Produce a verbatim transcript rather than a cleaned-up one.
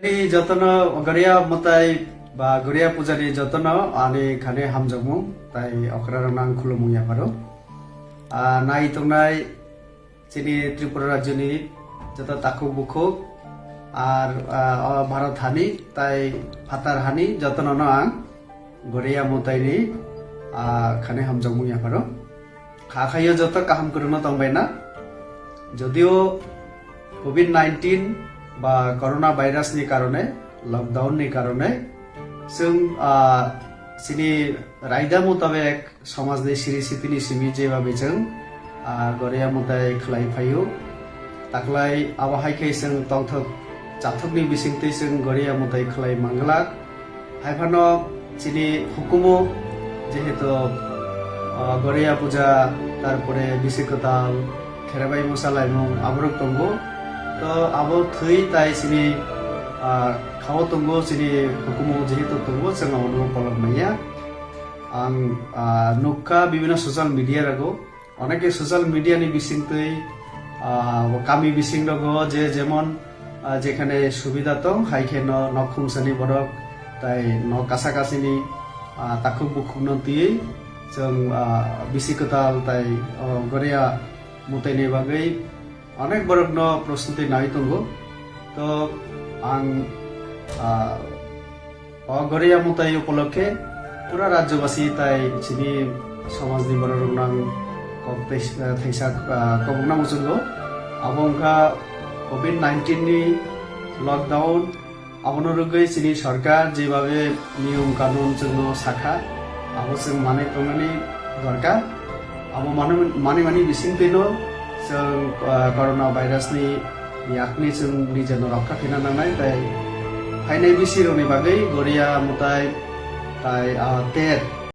Jotono Goria mwtai ba Goria puja ni jotono ani khani hamjakmung tai okrarokno ang khulumung yapharo. Ah, nai tongnai chini Tripura rajyoni joto takhuk bukhuk ar, ah, o Bharat hani tai phatar hani jotono no ang Goria mwtai ni, ah, khani hamjakmung yapharo. Kha khaio joto kaham kwrwngno tongbaina. Jodio covid nineteen ba corona virus ni karone, lockdown ni karone, chwng, ah, chini raida mutabek somajni siri sitini simi jeba bichwng, ah, Goria mwtai khlai phaio. Taklai abo hai khe chwng tongthok chathokni bisingtwi chwng Goria mwtai khlai manglak. Hai phano chini hukumu jehetu, ah, Goria puja, tarpore bisi kwtal, kherebai mwsa laimung aborok tongo. To abo thwi tai chini, ah, khao tongo, chini hukumu jehetu tongo, chwng abono polok manya. Ang, ah, nukha bibino social media rogo, oneke social media ni bisingtwi, ah, kami bising rogo je jemon, ah, jekhane subida tong, hai khe no nok khumsani borok, tai nok kasa kasini, ah, takhuk bukhuk no twi chwng, ah, bisi kwtal tai, oh, Goria mwtai ni bagwi onek borok no prostuti nai tongo. To ang, ah, o Goria mwtai upolokhe pura rajyobasi tai chini somajni borok rok nang kok tei, ah, thaisa, ah, kobokna muchungo. Abo wngkha covid nineteen ni lockdown. Abono rwgwi chini sorkar jebabe niyom kanun chwngno sakha, abo chwng manwi tongnani dorkar. Abo mano-, manwi mani bisingtwino chwng, ah, corona virus ni yakni chwng nijeno rokha khaina nangnai, tai phainai bisirokni bagwi Goria mwtai tai, ah, ter